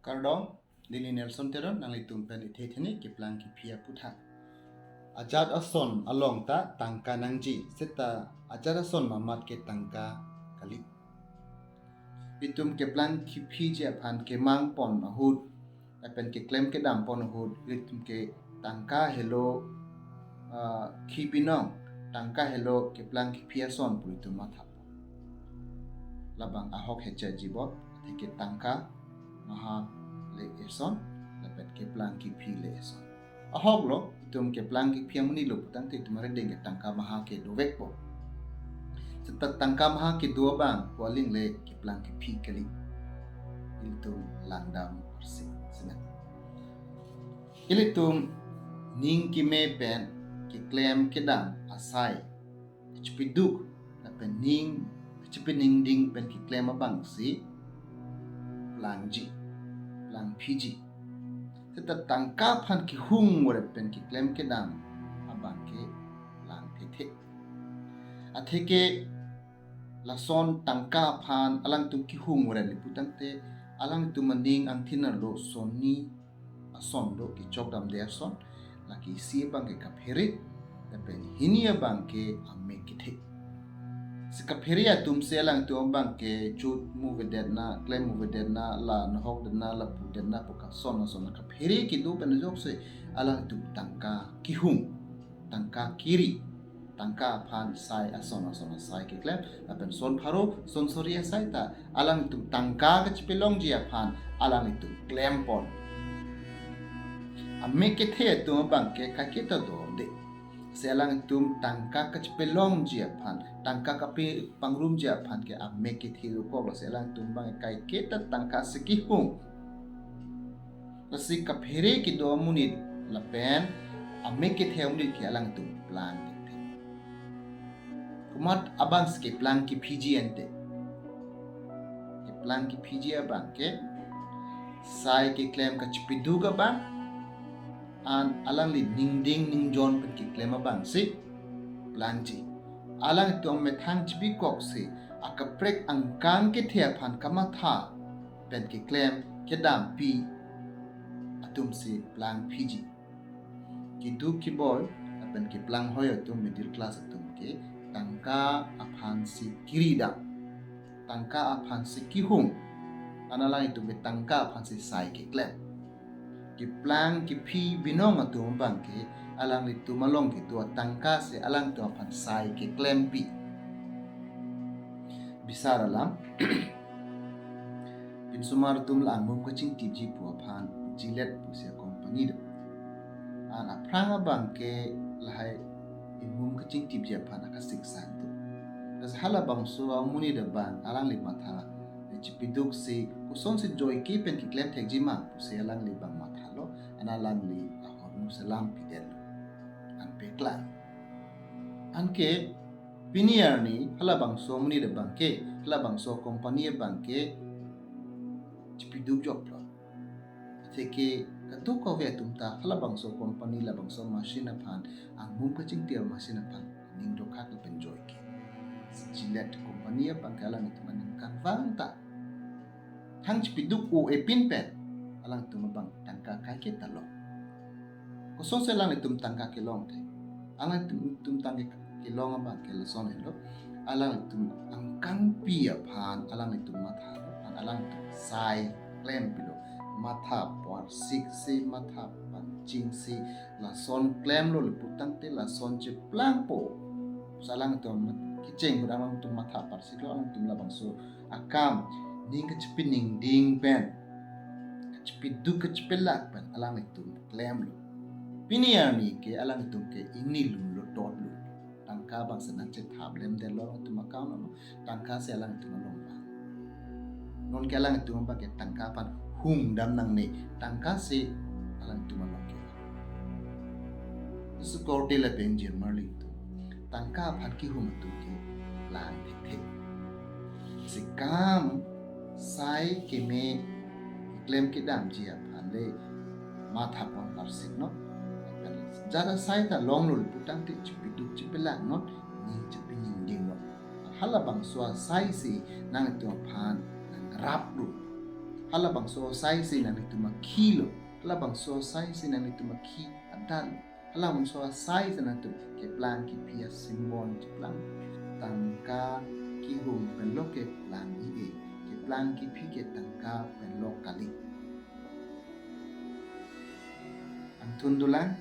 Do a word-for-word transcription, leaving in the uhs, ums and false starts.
Kardom, neli Nelson Teron, nanglitum pen ithe theni keplang kephi aputhak. Ajat ason along ta tangka nangji, seta ajat ason mamat ke tangka kali. Itum keplang kephiji aphan kemang pon ahut, lapen keklem kedam pon ahut, itum ke tangka helo, ah, khi binong, tangka helo keplang kephi ason pu itum matha. Labang ahok hecha jibot, athe ke tangka maha le eson, lapen keplang kephi le eson. Ahok lo, itum keplang kephi amonit lo putangte itum arideng ke tangka maha ke dovekpo. Seta tangka maha kedo abang, pu aling le keplang kephi kali. Ilitum langdam arsi sena. Ilitum ning keme pen keklem kedam asai kachepiduk lapen ning kachepiningding pen keklem abangsi plangji, plangphiji. Seta tangka aphan kehung veret pen keklem kedam abang ke plangthethe. Athe ke lason tangka aphan alangtum kehung veret le putangte alangtum aning angthin arlo sonni ason do, kechok damde ason. Lake isi abang ke kaphere, lapen hini abang ke amek kethe. Si kaphere atum si alangtum abang ke chot mu vedet na, klem mu vedet na, la nahok det na, la pu det na pu kason ason kaphere kedo pen ajoksi alangtum tangka kehung, tangka keri, tangka aphan sai ason ason asai keklem, lapen son pharo, son sori asai ta alangtum tangka kachepelongji aphan alangtum klem pon. Amek kethe atum abang ke kaiketa dorde. Si alangtum tangka kachepelongji aphan, tangka kape pangrumji aphan ke amek kethe dokok lo, si alangtum abang kaiketa tangka si kehung. Lasi kaphere kedo amonit lapen amek kethe amonit ke alangtum plangthethe. Komat abang si keplang kephiji ante? Keplang kephiji abang ke sai keklem kachepiduk abang, an alangli ningding ningjon pen keklem abangsi plangji. Alangtum amethang chepikoksi akaprek angkang kethe aphan kamatha pen keklem kedampi atumsi plangphiji. Keduk keboi lapen keplang hoi atum, middle class atum ke tangka aphansi keri dam, tangka aphansi kehung, an alanglitum ke tangka aphansi sai keklem. Keplang kephi binong atum abang ke alanglitum along kedo atangka si alangtum aphan sai keklempi. Bisar alam, pinsomar atum la angmum kachingtipji pu aphan Gillette pusi company do. An aphrang abang ke lahai ingmum kachingtipji aphan akasiksan do. Lasi halabangso amonit abang alangli matha chepiduksi kosonsi joike pen keklem thekji ma pusi alangli abang mathalo, an alangli ahormu selam pidetlo. An peklang. Anke pini arni halabangso amonit abang ke, halabangso company abang ke chepiduk joklo. Atheke kadokave atum ta halabangso company, labangso machine aphan, angmum kachingtip machine aphan ning dokak lapen joike. Gillette company abang ke alanglitum aningkanvang ta thang chepiduk o-e pin pen alangtum abang tangka kaiketa long. Kosonsi alanglitum tangka kelongthe? Alanglitum tangka kelong abang ke lason helo. Alanglitum angkangpi aphan alanglitum matha, an alanglitum sai klempilo. Matha parsiksi, matha panchingsi, lason klemlo le putangte lason cheplangpo. Sa alangtum kecheng ahut alangtum matha parsiklo, alangtum labangso akam ning kachepiningding pen, kachepiduk kachepelak pen alanglitum klemlo. Pini arni ke alanglitum ke ingni lumlo, dotlo. Tangka abang si nangchethap lemdetlo alangtum account along, tangka si alangtum along vang. Nonke alangtum abang ke tangka aphan hung dam nangne, tangka si alangtum along ke. Laso korte lapen jirmarli atum, tangka aphan kehung atum ke lang thekthe. Si kam sai keme klem kedamji aphan le matha pon parsiknon. Lapen ajat asai ta longlo le putangte chepiduk chepelaknon, ning chepiningdingnon. Halabangso asai si nanglitum aphan nangrap lo. Halabangso asai si nanglitum akhei lo. Halabangso asai si nanglitum akhei adan lo. Halabangso asai si nanglitum keplang kephi asymbol cheplang. Tangka kehum penlo keplang i-e. Keplang kephi ke tangka penlo kali. Angthun dolang,